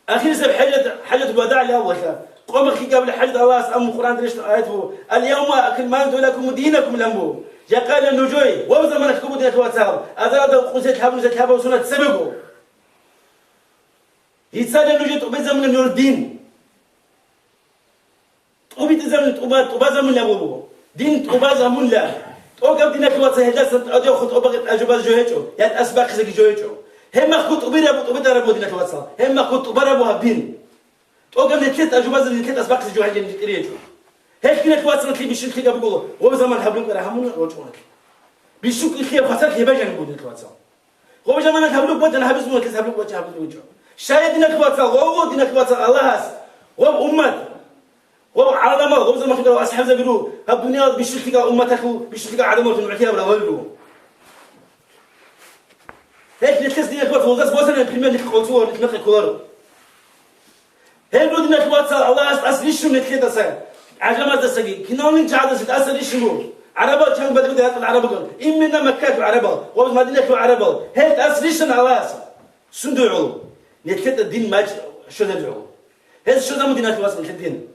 Ахирисеб хӀажат, хӀажатул вадагӀ лъавалъа. Къомахъ ккабилеб хӀажат Аллагьас амру Къуръан рещтӀараб аят буго: «اليوم أكملت لكم دينكم», – лан буго. Жакъа нужее, ва заманалъ ккун буго диналъ вацал, азаралда къунсел лъабун, нилъер лъабаб сунат цебего. Гьицале нужее тӀубазабуна нужер дин. ТӀубитӀизабуна, тӀуба-, тӀубазабуна буго. Дин тӀубазабуна. ТӀокӀаб диналъ вацал гьелдасан тӀадехун тӀубазе тӀажубазе жо гьечӀо, я тӀасбахъизеги жо гьечӀо. Гьеб махъгун тӀубираб, тӀубитӀараб буго диналъ вацал. Гьеб махъгун тӀубараб буго гьаб дин. ТӀокӀаб нилъер тӀажубазе нилъер тӀасбахъизе жо гьанже нилъ тӀире гьечӀо. Гьелъ диналъ вацал, нилъее бищун лъикӀаб буго, гъоб заман гьабулеб ккара гьамуна рочӀун. Бищун лъикӀаб хвасарлъи гьеб жаниб буго диналъ вацал. Гъоб заман гьабулеб батани гьабизе буго, нилъеца гьабулеб бачӀа гьабизе гьечӀо. Щай диналъ вацал, гъов диналъ вацал Аллагьас, гъоб уммат, гъоб гӀаламал, гъоб заман хирал асхӀабзаби руго, гьаб дуниялалда бищун лъикӀал умматалъул, бищун лъикӀал гӀадамаллъун гӀухӀи гьабурал гъой руго. Гьелъ нилъеца диналъ вацал, гъозас босани, пример, нилъ къолцӀула, нилъ мекъи кколаро. Гьеб буго диналъ вацал, Аллагьас тӀаса бищун нилъедаса. ГӀажамаздасаги, киналнин чагӀаздаса тӀаса рищун буго. ГӀарабал чанги батӀиго дагьаб гӀарабал, именно Маккалъул гӀарабал, ва Мадиналъул гӀарабал, гьел тӀаса рищана Аллагьас. Сунда гӀоло? Нилъеда дин мачӀ щвезабизе гӀоло. Гьез щвезабун, диналъул вацал, нилъер дин.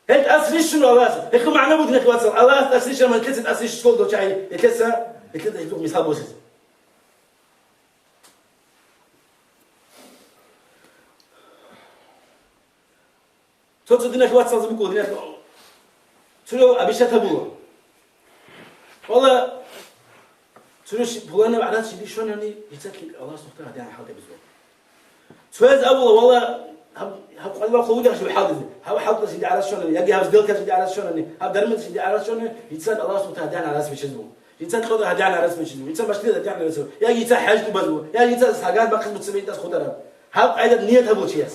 Гьел тӀаса рищун Аллагьас. Гьелъул магӀна буго, диналъул вацал, Аллагьас тӀаса рищарав, нилъеца тӀаса рищун дов чагӀи, нилъеца, нилъеда гьезул мисал босизе. Цо-цо диналъ вацалзе буго, диналъ цо-цо обещать гьабула. Вала, цо-цо пуланав гӀарац жиде щванани, жица Аллагьас нухда гьадигӀан хӀалтӀи бизула. Цояз абула, вала, гьаб, гьаб къвалва хъулуги гьаб хӀалтӀизе, гьаб хӀалтӀизе жиде гӀарац щванани, яги гьаб сделка жиде гӀарац щванани, гьаб дарман жиде гӀарац щванани, жица Аллагьас нухда гьадигӀан гӀарац бечезабу. Жица кьода гьадигӀан гӀарац бечезабу. Жица машгьида гьадигӀан гӀарац. Яги жица хӀаж тӀубазабу. Яги жица сагат бахъизе буцебе жидас хутӀараб. Гьаб къайдат ният гьабула чияс.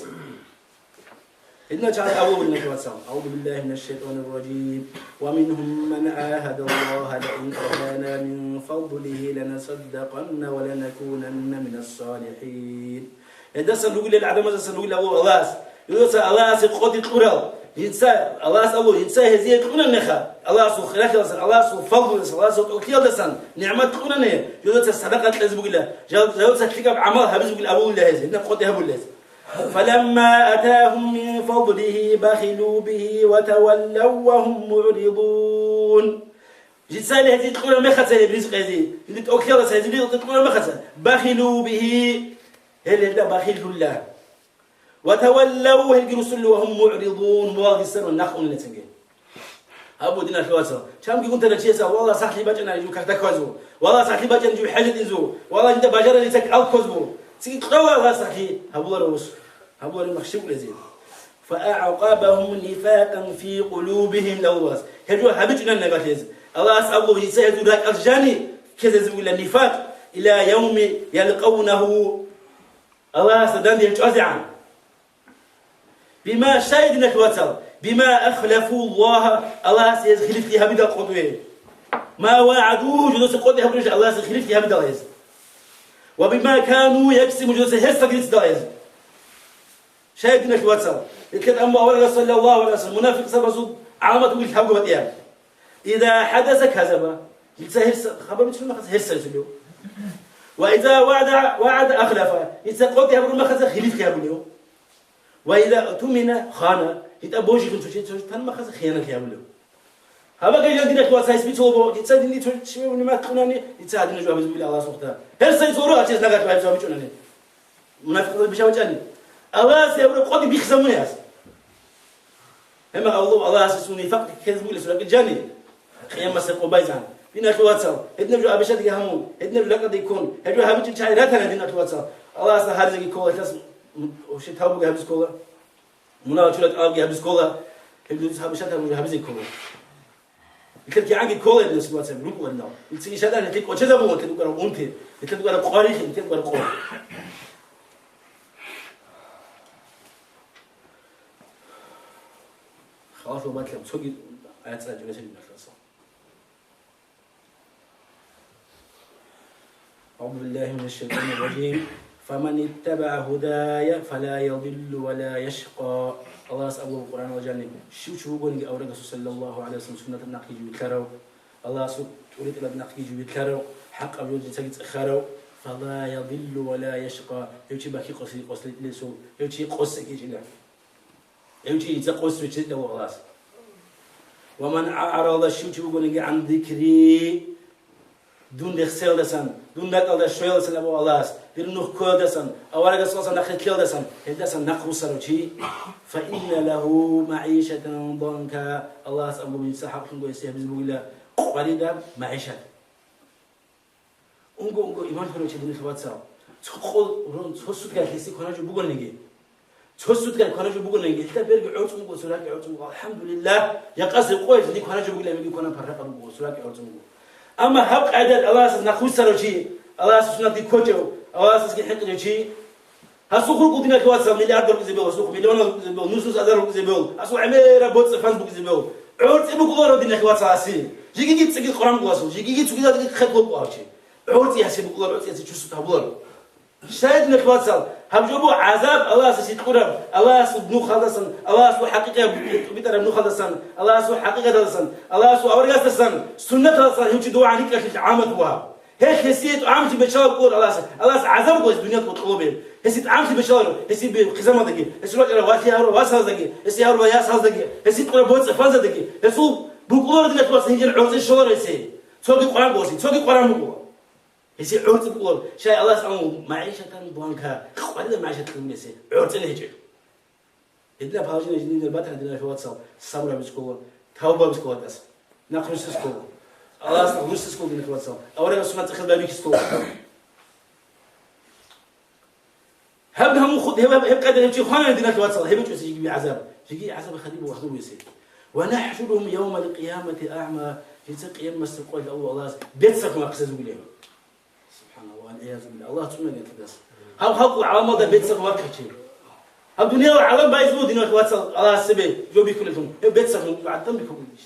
Гьединал чагӀаз абула, диналъ вацал: «أعوذ بالله من الشيطان الرجيم. ومنهم من عاهد الله لئن آتانا من فضله لنصدقن ولنكونن من الصالحين». Гьедасан ругелал гӀадамаздасан ругел абула Аллагьас. Гьедаса Аллагьасе къотӀи кьурал. Жинца, Аллагьас абула, жинца гьезие кьунанеха, Аллагьасул хиралъиялдасан, Аллагьасул фадлуялдасан, Аллагьасул тӀокӀлъиялдасан нигӀмат кьунани, жодоца садакъа кьезе бугила, жал-, жодоца лъикӀаб гӀамал гьабизе бугила абулила гьез, гьединаб къотӀи гьабулила гьез. «فلما آتاهم من فضله بخلوا به وتولوا وهم معرضون». Жицали гьезие кьураб мехаца гьеб ризкъ гьезие, жинда тӀокӀлъиялдаса гьезие ризкъ кьураб мехаца, «بخلوا به», гьел гьелда бахиллъула. «وتولوا», гьелги русулила, «وهم معرضون», мугьал гьесарун нахъ унилецинги. Абу, диналъ вацал, чамги унтарав чиясда, валлагь, сахлъи бачӀана жив как даквазу, валлагь, сахлъи бачӀана жив хӀежатӀизу, валлагь, жинда бажаралица кӀал ккозбу. Цинги кьола, валлагь, сахлъи гьабуларо ус. Гьабуларин махщи улезе. «فأعقبهم نفاقا في قلوبهم», лавлас. Гьеб жо гьабичӀунан нагагьез. Аллагьас абулеб, жица гьезул ракӀалъ жани ккезезугила нифакъ, «إلى يوم يلقونه». Аллагьасда данде гьел чӀвазегӀан. «بما», щай, диналъ вацал, «بما أخلفوا الله», Аллагьас гьез хилифлъи гьабидал къотӀуе. «ما وعدوه», жодоса къотӀи гьабурищ Аллагьас хилифлъи гьабидал гьез. «وبما كانوا يكذبون», жодоса гьесда рицидал гьез. Щай, диналъ вацал, гьелъ амма аварагас, саллаллагьу гӀалайгьи ва саллам, мунафикъзабазул гӀаламат бугел лъабго батӀияб. «إذا حدث كذب», жинца гьерса-, хабар бицунеб мехалъ гьерсарисулев. «وإذا وعد، وعد أخلف», жинца къотӀи гьабураб мехалъ хилифлъи гьабулев. «وإذا اؤتمن خان», жинда божилъун цо чи цо танаб мехалъ хиянатлъи гьабулев. Гьаб гьел, диналъ вацал, гьес бицунеб буго, жинца динде цо чи нигӀмат кьунани, жинца гьадинаб жо гьабизе бугила Аллагьас нухда. Гьерсарис гьоркьов чияс нагагь гьабизе бачӀунани. Мунафикъзабаз бищун бачӀани. Аллагьас гьеб къотӀи бихьизабуна гьес. Гьеб мехалъ Аллагьас гьесул нифакъ ккезе бугила гьесул ракӀалъ жани. Къиямасеб къо байзан. Диналъ вацал, гьединаб жо обещать гьабун, гьединаб жо ракӀалде ккун, гьеб жо гьабичӀел чагӀи ратана, диналъ вацал. Аллагьасда гьаризеги ккола, гьелъас вообще тавбаги гьабизе ккола. Мунагьал чурал тӀалабги гьабизе ккола. Гьеб жо обещать гьабун жо гьабизе ккола. Нилъер кигӀанги ккола гьеб ситуация, рукӀуна. Нилъеца ишалда нилъер кӀочезабула, нилъер рукӀараб унти, нилъер рукӀараб къварилъи, нилъер рукӀараб къо. Халасул батлаб цоги аят цӀалчӀо гьесул нахъаса. أعوذ بالله من الشيطان الرجيم. فمن اتبع هداي فلا يضل ولا يشقى. Аллагьас абулеб Къуръаналда жаниб, щив чи вугониги аварагасул саллаллагьу гӀалайгьи ва саллам суннаталда нахъе жив вилълъарав, Аллагьасул тӀуритӀалда нахъе жив вилълъарав, хӀакъаб жо жинцаги цӀехарав, فلا يضل ولا يشقى, гьев чи бакӀи къоси-, къосилелъул, гьев чи къосиги гьечӀила. Гьев чи жинца къосизе виччазе вуго Аллагьас. ومن أعرض, щив чи вугониги, عن ذكري, дун рехсеялдасан, дун ракӀалда щвеялдасан абу Аллагьас, дир нух ккоялдасан, аварагасдасан нахъе ккеялдасан, гьелдасан нахъ руссарав чи, فإن له معيشة ضنكا, Аллагьас абулеб, жинца хӀакълъун гьесие гьабизе бугила къваридаб магӀишат. Унго, унго, иман лъурав чи, диналъ вацал. Цо къо-, рон-, цо суткаялъ гьесие кваназе жо бугониги. Цо суткаялъ кваназе жо бугониги. Гьелда берги гӀорцӀун буго, цо ракӀги гӀорцӀун буго. АлхӀамдулиллагь, жакъасеб къоялъ дие кваназе жо бугилан, гьебги кванан паракъат буго, цо ракӀги гӀорцӀун буго. Амма гьаб къайдат Аллагьасда нахъ руссарав чи, Аллагьасул суннатги ккочев, Аллагьасдаги хӀинкъичӀев чи, гьасухъ рукӀун, диналъ вацал, миллиардал рукӀизе бегьул, гьасухъ миллионал рукӀизе бегьул, нусус азар рукӀизе бегьул, гьасухъ гӀемераб боцӀи-фанс букӀизе бегьул. ГӀорцӀи букӀуларо, диналъ вацал, гьасие. Жигиги цӀикӀкӀин Къуръан букӀуласул, жигиги цогидалги хъет лъукӀуларав чи. ГӀорцӀи гьасие букӀуларо, гӀорцӀи гьасие чурсут гьабуларо. Щай, диналъул вацал, гьаб жо буго гӀазаб Аллагьас гьесие кьураб, Аллагьасул нухалдасан, Аллагьасул хӀакъикъияб тӀубитӀараб нухалдасан, Аллагьасул хӀакъикъаталдасан, Аллагьасул аварагасдасан, суннаталдасан гьев чи довгӀан рикӀкӀалъулъ гӀамат вугьаб. Гьелъ гьесие тӀамлъи бечӀалаб кӀолар Аллагьас, Аллагьас гӀазаб гьесие дуниялалда кьолеб. Гьесие тӀамлъи бечӀаларо, гьесие бе-, хъизамалдаги, гьесие рокьарал валъи гьарурал васаздаги, гьесие гьарурал ясаздаги, гьесие кьураб боцӀи-фаздаги, гьесул букӀуларо, диналъул вацал, гьинжин гӀорцӀи щоларо гьесие. Цоги Къуран босин, цоги Къуран букӀула. Гьесие гӀорцӀи букӀуларо. Щай Аллагьас амру, магӀишатан данка, къварилаб магӀишат кьун гьесие, гӀорцӀи гьечӀеб. Гьединаб гьалжина жиндир батана, диналъул вацал, сабру гьабизе ккола, тавба гьабизе ккола тӀаса. Нахъ руссизе ккола. Аллагьас нахъ руссизе ккола, диналъул вацал. Аварагасул суннат цӀехизе байбихьизе ккола. Гьаб гьамун хутӀ-, гьеб, гьеб, гьеб къайда гьев чи хвана, диналъул вацал, гьеб гьечӀо жеги гӀазаб. Жеги гӀазаб хадуб вахлу весе. «Ва нахӀшуругьум явмал къиямати агӀма», жинца къиямасеб къоялъ Аллагьас беццалъун вахъизе вугилан. Субханаллагь, вал-гӀиязу биллагь. Аллагь цӀунаги гьелъидаса. Гьаб халкъ гӀаламалда беццалъ вахъичи. Гьаб дуниял гӀалам байзе буго, диналъул вацал, Аллагьас цебе жо бихьулелъун. Гьев беццалъ гӀадамал бихьулелъищ.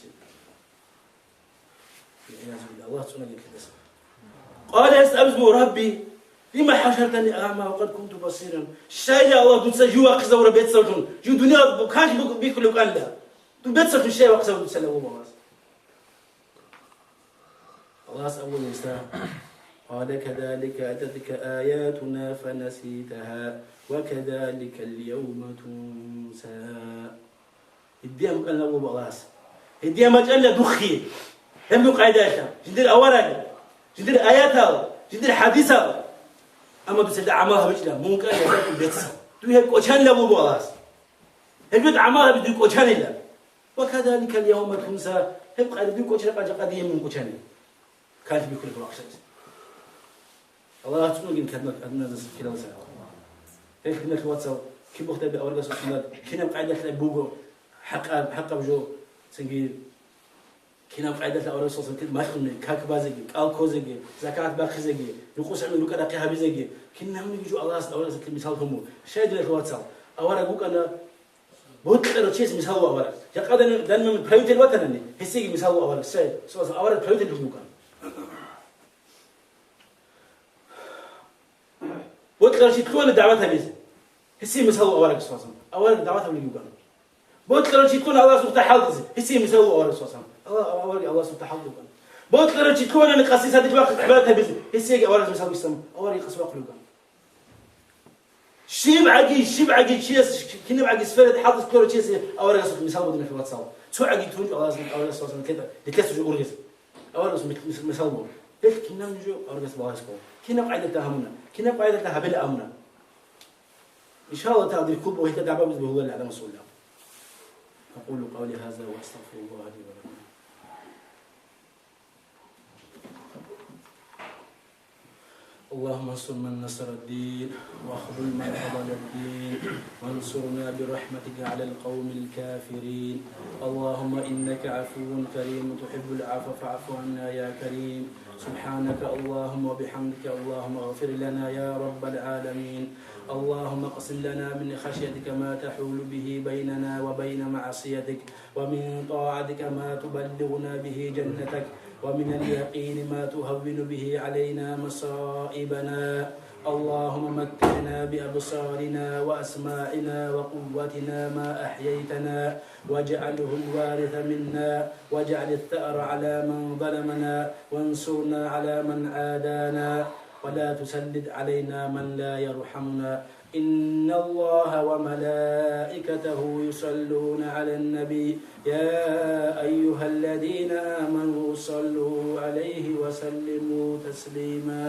Вал-гӀиязу биллагь. Аллагь цӀунаги гьелъидаса. Къала, гьес абизе буго: «Рабби, лима хӀашартани агӀма ва къад кунту басиран?» Щайила, Аллагь, дуца жив вахъизавураб беццалъун, жив дуниял канлъи бихьулев вукӀанила. Дур беццалъун щай вахъизавураб дуца, Аллагь? Аллагьас абуна гьесда: «Къала кадалика ататка аятуна фанаситаха ва кадаликал явма тунса». Гьединаб букӀана абулеб Аллагьас. Гьединаб бачӀанила духъе. Гьеб гьеб къайдаялъ. Жиндир авараг, жиндир аятал, жиндир хӀадисал. Амма дуца гьелда гӀамал гьабичӀила, мун вукӀанила беццалъ. Дуе гьеб кӀочанила абулеб Аллагьас. Гьеб жо гӀамал гьабизе дуе кӀочанила. «Ва кадаликал явма тунса», гьеб къайда дуе кӀочараб къачӀа къадияб мун кӀочани. Канлъи бихьулеб вахъизе. Аллагь цӀунугин кадмат адназас киралса. Гьелъ, диналъул вацал, кибухъ дабе аварагасул суннат, кинаб къайдалъ буго хӀакъаб, хӀакъаб жо, цинги кинаб къайдалъ аварагасул суннат малъуни, как базеги, кӀал ккозеги, закат бахъизеги, рукъус гӀемер рукӀа-рахъи гьабизеги, кинабниги жо Аллагьас аварагасул мисал гьуму. Щай, диналъул вацал, авараг вукӀана, бокьарав чияс мисал ва авараг. Жакъа данин, данин правитель ватанани, гьесиеги мисал ва авараг. Сай, субханаллагь, авараг правитель вукӀан. Бокьарав чи лъугьана дагӀват гьабизе. Гьесие мисал ва авараг, субханаллагь. Авараг дагӀват гьабулев вукӀан. Бокьарав чи лъугьана Аллагьасухъа хӀалтӀизе. Гьесие мисал ва авараг, субханаллагь. Аллагь, авараг Аллагьасухъа хӀалтӀи вукӀан. Бокьарав чи лъугьана къаси садилъ вахъизе гӀибадат гьабизе. Гьесиеги авараг мисал вукӀан. Авараг къаси вахъулев вукӀан. ЩибгӀаги, щибгӀаги чияс, кинабгӀаги сферат хӀалтӀизе кколев чиясе аварагасул мисал буго, диналъул вацал. ЦогӀаги тунчӀо Аллагьас аварагасул мисал кьетӀа, рилълъеса жо ургъизе. Аварагасул мис-, мис-, мисал буго. Гьелъ кинаб жо аварагас балагьизе ккола. Кинаб къайдалда гьабуна, кинаб къайдалда гьабила абуна. Иншаллагь, тагъдир кколеб гьелъа дагӀба бузе бегьуларел гӀадамасулла. أقول قولي هذا وأستغفر الله لي ولكم. اللهم انصر من نصر الدين، واخذل من خذل الدين، وانصرنا برحمتك على القوم الكافرين. اللهم إنك عفو كريم تحب العفو فاعف عنا يا كريم. سبحانك اللهم وبحمدك، اللهم اغفر لنا يا رب العالمين. اللهم اقسم لنا من خشيتك ما تحول به بيننا وبين معصيتك، ومن طاعتك ما تبلغنا به جنتك، ومن اليقين ما تهون به علينا مصائبنا. اللهم متعنا بأبصارنا وأسماعنا وقوتنا ما أحييتنا، واجعله الوارث منا، واجعل الثأر على من ظلمنا، وانصرنا على من عادانا، ولا تسلط علينا من لا يرحمنا. إن الله وملائكته يصلون على النبي، يا أيها الذين آمنوا صلوا عليه وسلموا تسليما.